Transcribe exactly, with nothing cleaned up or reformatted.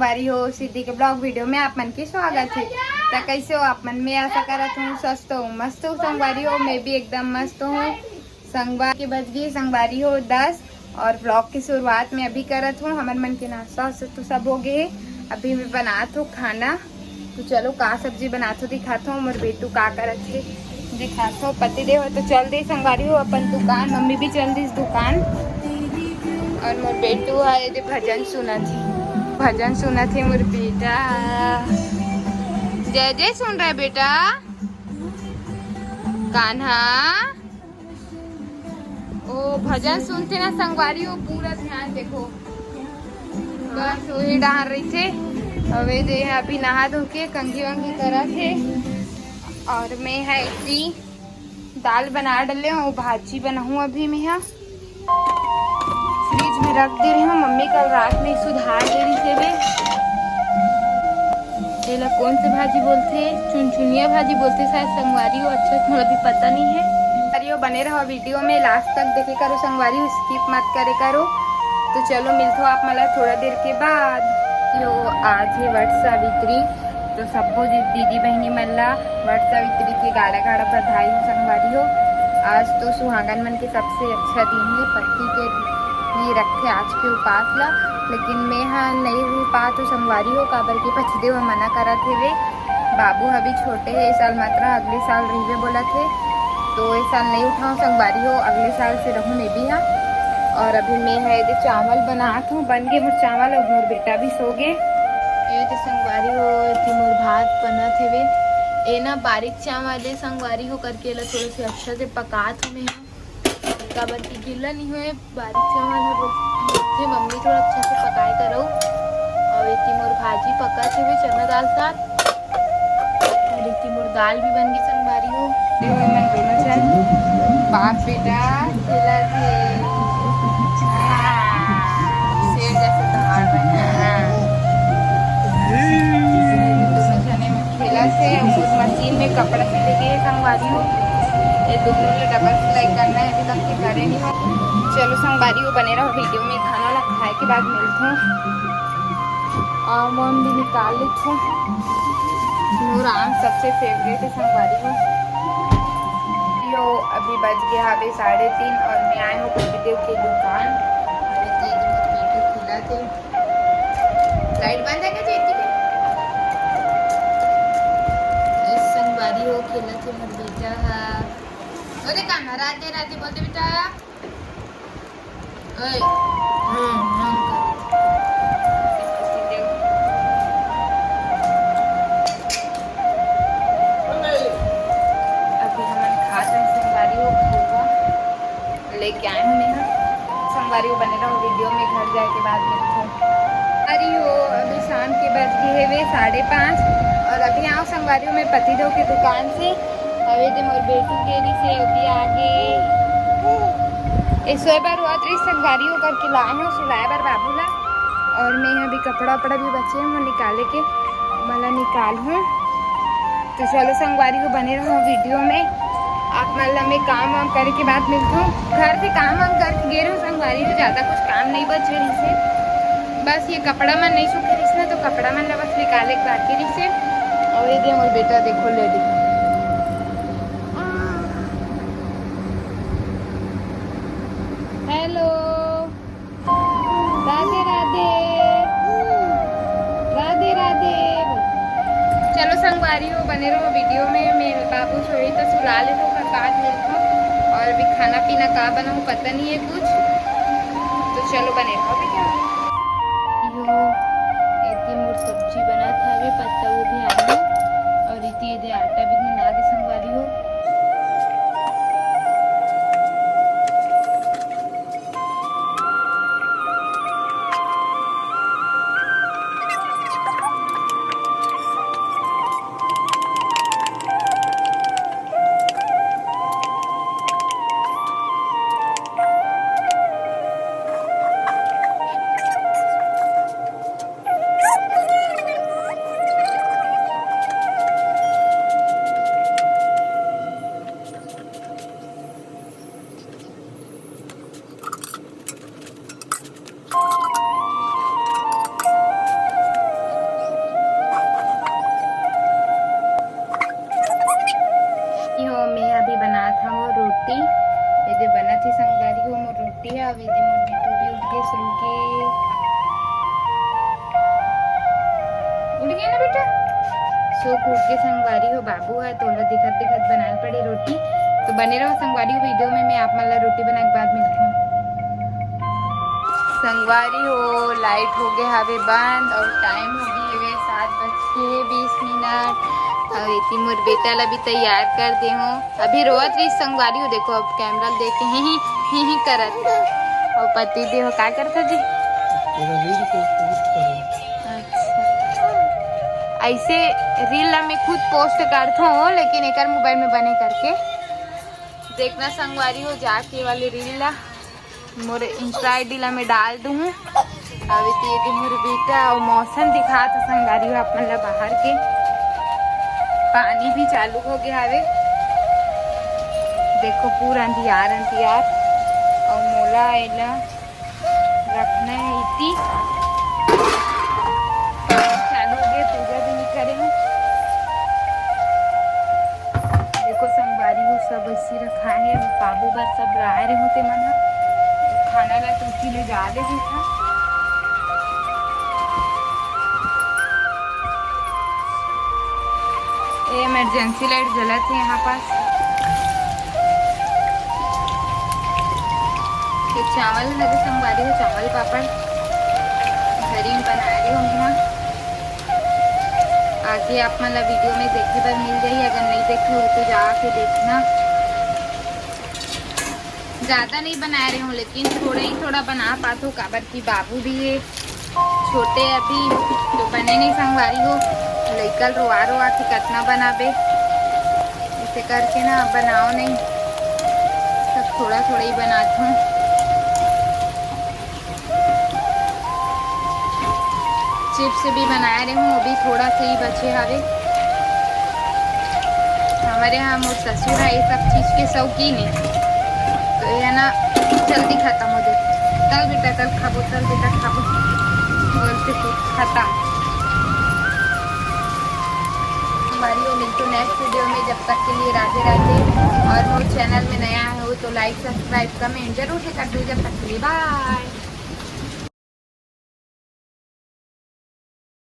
अरे हो, सिद्धि के vlog video में आप मन के स्वागत है। त कैसे हो आप मन? मैं आशा करत हूँ स्वस्थ हो, मस्त हो संगवारी हो। मैं भी एकदम मस्त हूँ। संगवारी के बज गए संगवारी हो दस, और vlog की शुरुआत में अभी करत हूँ। हमर मन के नाश्ता वास्ता तो सब हो गए है। अभी मैं बनात हूँ खाना, तो चलो का सब्जी बनात हूँ दिखात हूँ। मोर बेटू का करत है दिखात हूँ। पति देव तो चल दे संगवारी हो अपन दुकान, मम्मी भी चल दिस दुकान। और मोर बेटू है जे भजन सुनत है, भजन सुनत है मोर बेटा। जय जय सुन रहा है बेटा। कान्हा, ओ भजन सुनते ना संगवारी हो, पूरा ध्यान देखो, बस वही डहार रहिथे। अबे जे अभी नहा धो के कंघी वंघी करत हे, और मैं है इसी दाल बना डले हूँ, भाजी बनाहूँ अभी मैं यहाँ। फ्रिज में रख दे रहे हूँ, मम्मी कल रात में सुधार दे रही थे बे। तेला कौन से भाजी बोलथे? चुनचुनिया भाजी बोलथे शायद संगवारी हो, अच्छा से मोला भी पता नहीं है। संगवारी हो बने रहो वीडियो में, लास्ट तक देखे करो संगवारी हो, स्किप मत करे करो। तो चलो मिलथो आप मला थोड़ा देर के बाद। यो आज है वट सावित्री, तो सब्बो जी दीदी बहनी मन ला वट सावित्री के गाड़ा गाड़ा बधाई हो संगवारी हो। आज तो सुहागन मन के सबसे अच्छा दिन है, पति के लिए रखथे आज के उपास ला, लेकिन मैं हा नहीं हो पात हो संगवारी हो, काबर के पछिदे हुए मना करत हेवे। बाबू अभी छोटे है, ए साल मत रहा, अगले साल रहिबे बोलत हे, तो ए साल नहीं उठाऊँ संगवारी हो, अगले साल से रहूँ मैं भी यहाँ। और अभी मैं है जे चावल बनात हूँ, बन गए मोर चावल और मोर बेटा भी सो गए। ये तो संगवारी हो, एती मोर भात बनत हेवे। ए ना बारीक चावल है संगवारी हो, करके एला थोड़ा से अच्छा से पकात हूँ मैं। काबर कि गिल्ला नहीं होए, बारीक चावल है, बोलथे मम्मी थोड़ा अच्छा से पकाए करो। और एती मोर भाजी पकत हेवे चना दाल साथ। और एती मोर दाल भी बन गई संगवारी हो। ये हुए मन दोनों जन, बाप बेटा खेलत हे। हाँ, शेर जैसे धार में। हाँ। दोनों जने में खेलत हे, उस मशीन में कपड़ा सिले के संगवारी हो। ये दोनों ले डबल सिलाई करना है, अभी तक के करे नहीं हो। चलो संगवारी हो, बने रहो वीडियो में, खाना वाला खाए के बाद मिलते हैं। आम वाम भी निकाल लेथों। मोर आम सबसे फेवरेट है संगवारी हो। यो अभी बज गया हवे साढ़े तीन और मैं आए हूँ पतिदेव के दुकान। अभी तेज में पीटू खिला थे। लाइट बंद है क्या चेती के? इस संगवारी हो खेला थे मोर बेटा हा। अरे कान्हा राधे राधे बोल दे बेटा। ओए, हम्म, हम्म, अभी हमन खात हन संगवारी हो खोवा, लेके आए हूँ मैं। संगवारी हो बने रहो वीडियो में, घर जाए के बाद मिलते हैं। अरे हो, अभी शाम के बज गए हेवे साढ़े पाँच और अभी आओ संगवारी हो मैं पति देव के दुकान से। अबे दे मोर बेटी के रही से अभी आगे। ए सोए बर रोत रही संगवारी हो करके लाए हूँ सुलाए बर बाबू ला। और मैं यहाँ भी कपड़ा उपड़ा भी बचे हैं, मैं निकाले के मला निकाल हूँ। तो चलो संगवारी हो बने रहो वीडियो में। आप मन ला मैं काम वाम करे के बाद मिलथों। घर से काम वाम करके गे रहूँ संगवारी हो, ज़्यादा कुछ काम नहीं बचे रही से। बस ये कपड़ा मन नहीं सूखे रहिस ना, तो कपड़ा मन ला बस निकाले के बाकी रहिस हे। और ये दे मोर बेटा देखो लेडी। हेलो, राधे राधे, राधे राधे। चलो संगवारी हो, बने रहो वीडियो में। मैं बाबू छोड़ी तो सुला ले तो ओकर बाद मिलथों। और अभी खाना पीना का बनाऊँ पता नहीं है कुछ, तो चलो बने रहो वीडियो में। यो एती मोर सब्जी बनत हवे, पत्ता गोभी आलू, और एती एदे आटा भी गुना के संगवारी हो। संगवारी हो, मोर रोटी ह, अभी दे मोर बिट्टू भी उठ के सो के। उठ गया ना बेटा? सो के उठ के संगवारी हो, बाबू ह, तोला दिखत दिखत बनाए पड़ी रोटी। तो बने रहो संगवारी हो video में, मैं आप मन ला रोटी बना के बाद मिलती हूँ। संगवारी हो, light हो गए हवे बंद और time हो गए हवे सात बज के बीस मिनट। और एती मोर बेटा ला भी तैयार कर दे हूँ। अभी रोवत रही संगवारी हो, देखो अब camera देख के ही, ही, ही करत। और पति देव का करता जी? तेरा reel को post करो। अच्छा, ऐसे reel ला मैं खुद post करथो, लेकिन एकर mobile में बने करके देखना संगवारी हो, जाके वाले reel ला मोर Insta ID ला मैं डाल दूँ। अभी तो ये मोर बेटा और मौसम दिखात हे संगवारी हो आप मन ला बाहर के। पानी भी चालू हो गया हवे, देखो पूरा अंधियार अंधियार। और मोला एला रखना है इति। पानी चालू हो गया, पूजा भी नहीं करे हूँ। देखो संगवारी हो, सब ऐसी रखा है, बाबू बर सब लाए रहे होते मन ह। खाना ला तो उठी ले जा ले होता। ये emergency light जलत है यहाँ पास। ये चावल हरे संगवारी हो, चावल पापड़ घरी में बना रहे हूँ यहाँ। आगे आप मन ला video में देखे बर मिल जाही, अगर नहीं देखे हो तो जाके देखना। ज्यादा नहीं बना रहे हूँ, लेकिन थोड़ा ही थोड़ा बना पात हूँ, काबर कि बाबू भी है छोटे अभी, तो बने नहीं संगवारी हो। लइका ल रोआ रोआ के कतना बनाबे, इसे करके ना बनाओ नहीं, सब थोड़ा थोड़ा ही बनात हूँ। Chips भी बनाए रहे हूँ, अभी थोड़ा सा ही बचे हवे। हमारे यहाँ मोर ससुर है ये सब चीज के शौकीन है, तो ये ना जल्दी खत्म हो जाए। "चल बेटा चल खाबो, चल बेटा खाबो" बोलते थे, खत्म। हमारी वो मिलते next video में, जब तक के लिए राधे राधे। और मोर channel में नया हो तो like subscribe comment जरूर से कर दो। जब तक के लिए bye।